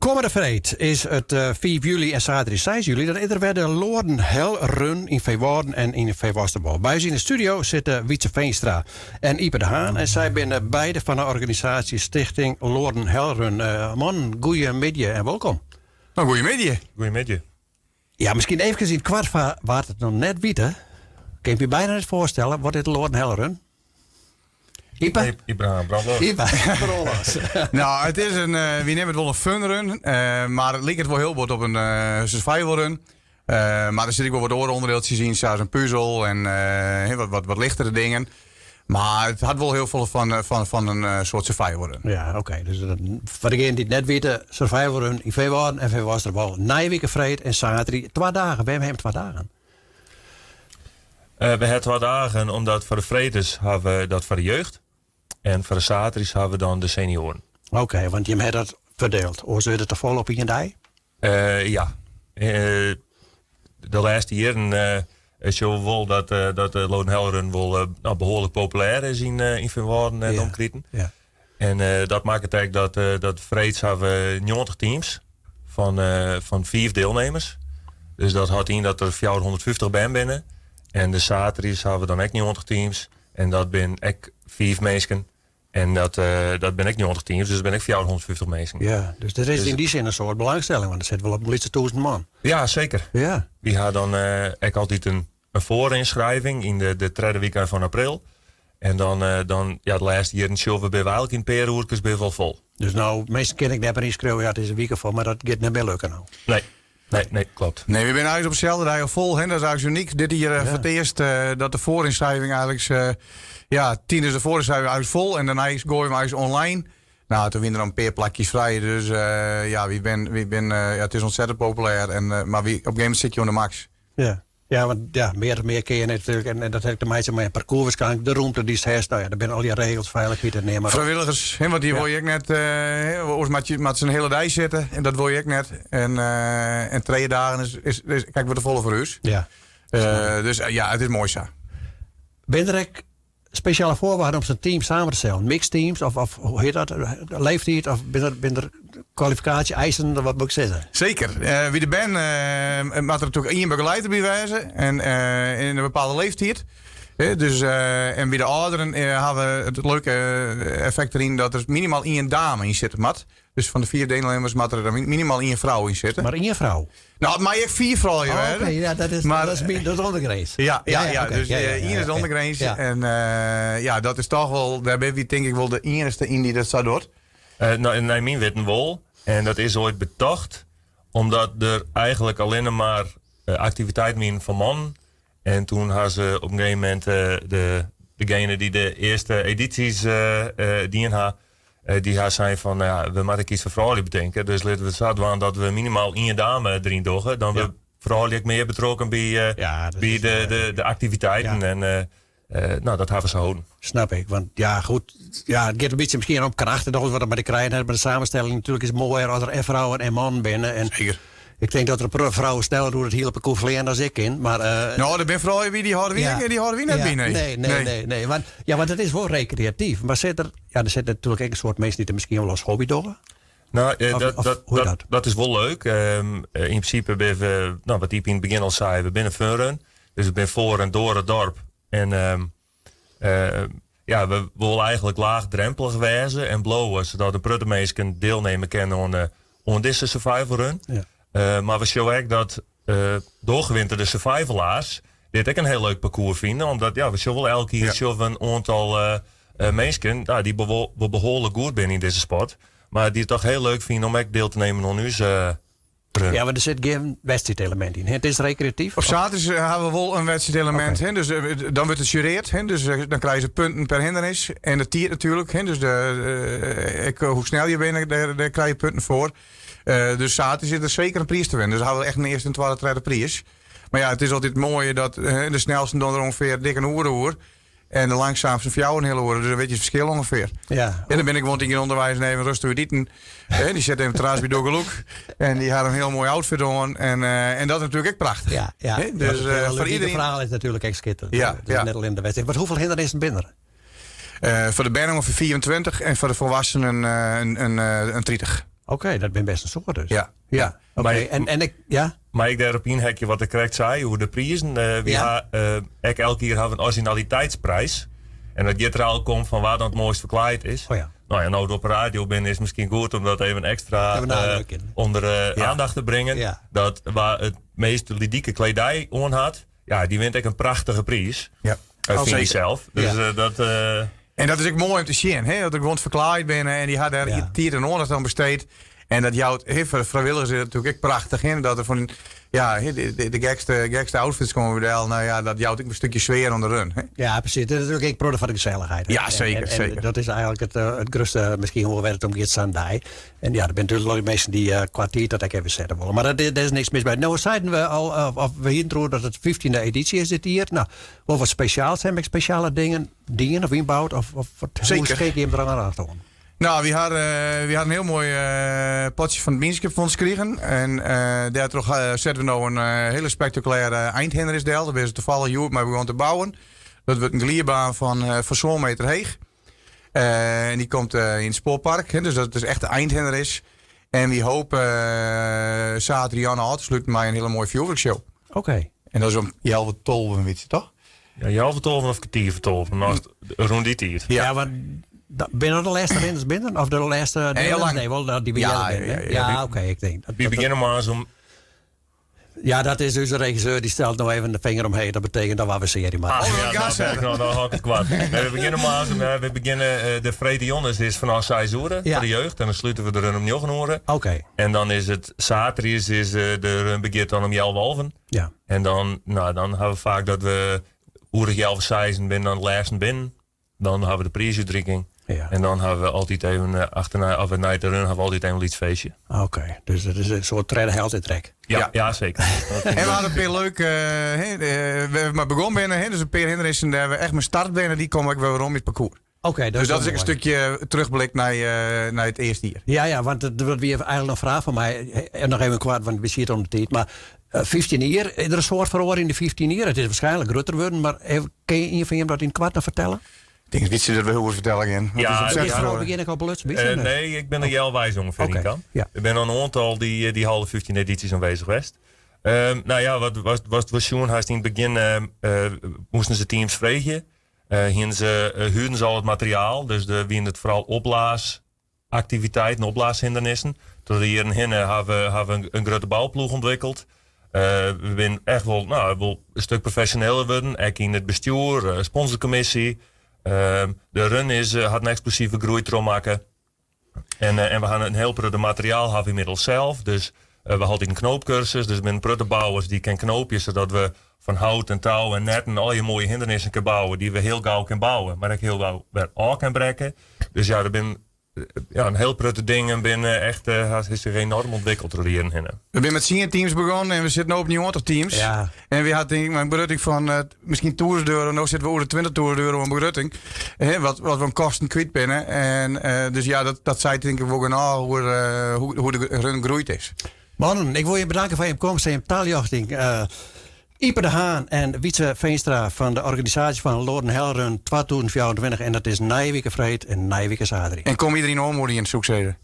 Kommende freed is it 5 july en saterdei 6 july. Dan is der wer de Loaden Hel Run yn Feanwâlden en yn Feanwâldsterwâl. By ús yn de studio sitte Wietse Veenstra en Ype de Haan. En sy binne beide fan de organisaasje Stichting Loaden Hel Run. Mannen, goeiemiddei en wolkom. No, goeiemiddei. Goeiemiddei. Ja, miskien eefkes yn it koart foar wa't it noch net witte. Kin ik my byna net foarstelle. Wat is de Loaden Hel Run? Ype? Ype, brand los. Ype, brand los. No, it is in, uh, wy neame it wol in fun run, uh, mar it liket wol hiel bot op in uh, survival run. Uh, mar der sitte ek wol wat oare ûnderdieltsjes yn, sa as in puzel en uh, wat, wat, wat lichtere dingen. Mar it hat wol hiel folle fan, fan, fan in soart survival run. Ja, oké. Okay. Dus foar degenen dy't it net witte, survival run yn Feanwâlden en Feanwâldsterwâl. Nije wike freed en saterdei. Twa dagen. Wêrom hawwe twa dagen? Uh, we hawwe twa dagen omdat foar de freeds hawwe we dat foar de jeugd. En foar de saterdeis hawwe we dan de senioaren. Oké, okay, want jim hawwe dat ferdield. Oars wurdt it te folle op ien dei? Uh, ja. Uh, de lêste jierren uh, sjogge we wol dat, dat de Loaden Hel Run wol no, behoarlik populêr is yn, yn Feanwâlden en ja. omkriten. Ja. En dat makket ek dat, dat freeds hawwe we 90 teams fan, fan fiif dielnimmers. Dus dat hâldt yn dat der 450 bern binne. En de saterdeis hawwe we dan ek 90 teams. En dat binne ek fiif minsken. En dat, dat binne ek 90 teams, dus dat binne ek 450 minsken. Ja, dus der is dus, yn dy sin in soad belangstelling, want der sit wol op in lytse tûzen man. Ja, seker. Ja. Wy hawwe dan ek altyd in, in foarinskriuwing yn de, de tredde weekend fan april. En dan, dan ja, de lêste jierren sjogge we binne we eigentlik yn in pear oerkes binne we al fol. Dus no, minsken kinne ek net mear ynskriuwe, ja, it is in wike foar, mar dat giet net mear lukke no. Nee. Nee, nee, klopt. Nee, we binne eigentlik op deselde dei al fol. Hè? Dat is eigentlik unyk. Dit jier ja. foar it earst dat de foarinskriuwing eigentlik, uh, ja, tien is de foarinskriuwing eigentlik fol en dêrnei goaie we eigentlik online. No, doe wiene der noch in pear plakjes frij. Dus ja, wy binne, wy binne, ja, it is ontzettend populêr. En, mar wy, op in gegeven momint sitte je oan de max. Ja. Ja, want ja, mear en mear kinne je natuerlik. En dat hat te meitsjen mei in parkoers waarskynlik, de rûmte dy'tst hast. No ja, der binne al dy regels, feilichheid en neam mar op. Frijwilligers, hè, want dy wol je ek net. Uh, oars moat je moat se in hiele dei sitte en dat wol je ek net. En, uh, en trije dagen is, is, is krekt wat te folle foar ús. Ja. Uh, dus ja, it is moai sa. Binne der ek spesjale foarwaarden om sa'n team samen te stellen? Mixed teams of, of hoe hjit dat? Leeftiid of binne der, binne der kwalifikaasje-eisen? Wat moat ik sizze? Seker. Uh, by de bern uh, moat der natuerlik ien begeleider by wêze en uh, yn in bepaalde leeftiid. Dus, en by de âlderen hawwe we it leuke effekt deryn dat der minimaal ien dame yn sitte moat. Dus fan de fiif dielnimmers moat der minimaal ien frou yn sitte. Mar ien frou? No, it mei ek fiif froulju oh, Oké, ja, dat is, mar, dat is, dat is ûndergrins. Ja, ja, ja, ja, dus ien is de ûndergrins. En ja, dat is toch wol, dêr binne wy tink ik wol de iennichste yn dy't dat sa docht. No, nei myn witten wol. En dat is oait betocht omdat der eigentlik allinne mar aktiviteiten wiene foar mannen. En doe hawwe se op in gegeven momint de, degene dy't de earste edysjes dien ha, dy ha sein fan, no ja, we moatte ek yts foar froulju betinke. Dus litte we it sa dwaan dat we minimaal ien dame deryn dogge. Dan wurde froulju ek mear betrokken by, ja, by de, de, de aktiviteiten. Ja. En no, dat hawwe se holden. Snap ik, want ja, goed, ja, it giet in bytsje miskien om kracht en alles wat dermei te krijen hat, mar de samenstelling natuerlik is moaier as der en frouwen en mannen binne. En Seker. Ik tink dat der in protte frouwen sneller oer it hiele parkoers fleane as ik kin, mar... Uh, no, der binne froulju by, dy hâlde wy, ja. dy hâlde wy net by, nee. Nee, nee, nee, nee. Want, ja, want it is wol rekreatyf, mar sit der, ja, der sitte natuerlik ek in soad minsken dy't it miskien wol as hobby dogge. No, eh, dat, dat, dat, dat, is wol leuk. Um, yn prinsipe binne we, no, wat Ype yn it begjin al sei, we binne funrun. Dus we binne foar en door it doarp. En um, uh, ja, we wolle eigentlik laachdrompelich wêze en bliuwe, sadat in protte minsken dielnimme kinne oan, de, oan dizze survival run. Ja. Uh, mar we sjogge ek dat uh, doorgewinterde survivalaars dit ek in hiel leuk parkoers fine. Omdat ja, we sjogge wol elk jier ja. in oantal uh, uh, minsken no, dy't wol behoarlik goed binne yn dizze sport. Mar dy't it toch hiel leuk fine om ek diel te nimmen oan ús run. Ja, mar der sit gjin wedstriidelemint yn. It is rekreatyf. Op saterdei hawwe we wol in wedstriidelemint. Okay. Dus dan wurdt it sjureard. Dus dan krije se punten per hindernis. En de tiid natuerlik. Dus de, ek hoe snel je binne, dêr, dêr krije je punten foar. Dus saterdei sit der seker in priis te winnen. Dus hawwe we echt in earste, in twadde, tredde priis. Mar ja, it is altyd moai dat de snelsten dogge der ûngefear dik in oere oer. En de langsaamste fjouwer in hiele oere. Dus dan witte je it ferskil ûngefear. Ja. En dan bin ik gewoan yn ûnderweis en even rêstich út iten. Dy sit even terras by Dogeluk. En dy hat in hiel moai outfit oan. En, en dat is natuerlik ek prachtich. Ja, ja. Dus uh, foar iedereen. ferhaal is natuerlik ek skitterend. Ja, ja. Net allinne de wedstriid. Mar hoefolle hindernissen binne der? Foar de bern ûngefear 24 en foar de folwoeksenen in, in, in 30. Oké, dat binne bêst in soad dus. Ja. Ja, oké. En ik, ja? Mei ik dêrop ynheakje wat ik krekt sei oer de prizen? Wy ha ek elk jier hawwe we in orizjinaliteitsprijs. En dat giet der eigentlik om fan wa dan it moaist ferklaaid is. Oh ja. No ja, no't we op de radio binne is miskien goed om dat even ekstra ûnder aandacht te bringen. Ja. Dat wa it meast ludike kledij oan hat, ja, dy wint ek in prachtige priis. Ja. Fyn ik sels. Dus ja. dat. En dat is ek moai om te sjen, hè? Dat der gewoan ferklaaid binne en dy ha dêr ja. tiid en oandacht oan besteed. En dat jout hè, foar de frijwilligers is dat natuerlik ek prachtich. Hè? Dat der fan ja, de, de, gekste, gekste outfits komme del. Nou ja, dat jout ek in stikje sfear oan de run. Hè? Ja, presys. Dat is natuerlik ek protte foar de gesellichheid. Ja, seker. En, seker. dat is eigentlik it, it grutste, miskien wol wêr't it om giet sa'n dei. En ja, der binne natuerlik minsken dy't uh, kwa tiid dat ek even sette wolle. Mar dat, dêr is niks mis by. No seiden we al, of, of we hienen it dat it 15e edysje is dit jier. No, wol wat spesjaals, ha jim spesjale dingen dien of ynboud? Of, of wat, Zeker. Hoe jim der oan oan? No, wy ha, wy ha in hiel moai uh, potsje fan it Mienskipsfûns krigen. En uh, dêrtroch sette we no in hiele spektakulêre eindhindernis del. Dêr binne se tafallich hjoed mei begûn te bouwen. Dat wurdt in glydbaan fan, fan sân meter heech. En dy komt yn it spoarpark. Hè, dus dat is echt de eindhindernis. En wy hoopje saterdei ôf te sluten mei in hiele moaie fjoerwurkshow. Oké. En dat is om healwei tolven, wit je toch? Ja, healwei 12 of 11:45, mar rûn dy tiid. Ja, want binne de lêste rinners binnen? Of de lêste... Heel lang. Nee, wol dy Ja, ja, ja, ja, oké, ik tink. Wy begjinne moarns om Ja, dat is dus de regisseur die stelt no even de finger omheech. Dat betekent dat we searje moatte. Ah, ja, nou, nou, dan hâld ik it koart. Nee, we begjinne moarns om, we begjinne de freedtejûn is fanôf 6 oere ja. foar de jeugd. En dan slute we de run om 9 oere. Oké. En dan is it saterdeis is de run begjint dan om healwei alven. Ja. En dan, no, dan ha we faak dat we oer healwei seizen binne dan de lêsten binnen. Dan ha we de priisútrikking. Ja. En dan ha we altyd even achternei, of nei de run ha we altyd even in lyts feestje. Oké, dus dat is in soart tredde helte trek. Ja, ja. Seker. En we hadden een pear leuke, hè, we ha mar begûn binne, hè, dus in pear hindernissen dêr't we echt mei start binne, dy komme ek wer werom yn it parkoers. Oké, Dus dat is wel ek in moai. stikje terugblik nei it earste jier. Ja, want dat wie eigentlik in fraach fan my. En noch even koart, want we sitte om de tiid. Mar 15 jier, is der in soad feroare yn de 15 jier? It is wierskynlik grutter wurden, mar even, kin ien fan jim dat yn it koart noch fertelle? Ik tink dat Wietse dat wol fertelle kin. Ja, is Is ontzettend der al feroare. begjin ek al belutsen? Wietse? Nee, ik bin der healweis ûngefear Oké, yn kaam. ja. Der binne al in oantal dy't al de 15 edysjes oanwêzich west. No ja, wat was wat we sjoen hast yn it begjin moasten se teams freegje. Hienen se, huurden se al it materiaal, dus der wienen it foaral opblaasaktiviteiten, opblaashindernissen. Troch de jierren hinne ha we, ha we in grutte bouploech ûntwikkeld. We binne echt wol, no, wol in stik profesjoneler wurden, ek yn it bestjoer, sponsorkommisje. De run is, hat in eksplosive groei trochmakke. En we ha in hiel protte materiaal ha we ynmiddels sels. Dus we ha altyd in knoopkursus. Dus der binne in protte bouwers dy't kinne knoopje, sadat we fan hout en tou en netten al dy moaie hindernissen kinne bouwe, dy't we hiel gau kinne bouwe, mar ek hiel gau wer ôf kinne brekke. Dus ja, der binne ja, in hiel protte dingen binne echt, hat sich enoarm ûntwikkeld troch de jierren hinne. We binne mei 10 teams begûn en we sitte no op 90 teams. Ja. En we hadden tink ik in begrutting fan miskien 1000 euro, no sitte we oer de 20.000 euro oan begrutting. Hè, wat we oan kosten kwyt binne. En dus ja, dat seit tink ik wol genôch oer hoe de run groeid is. Mannen, ik wol jim betanke foar jim komst en jim taljochting. Ype de Haan en Wietse Veenstra fan de organisaasje fan Lorden Hellrun 2024. En dat is nije wike freed en nije wike saterdei. En kom iderien oanmoedigjen, soe ik sizze.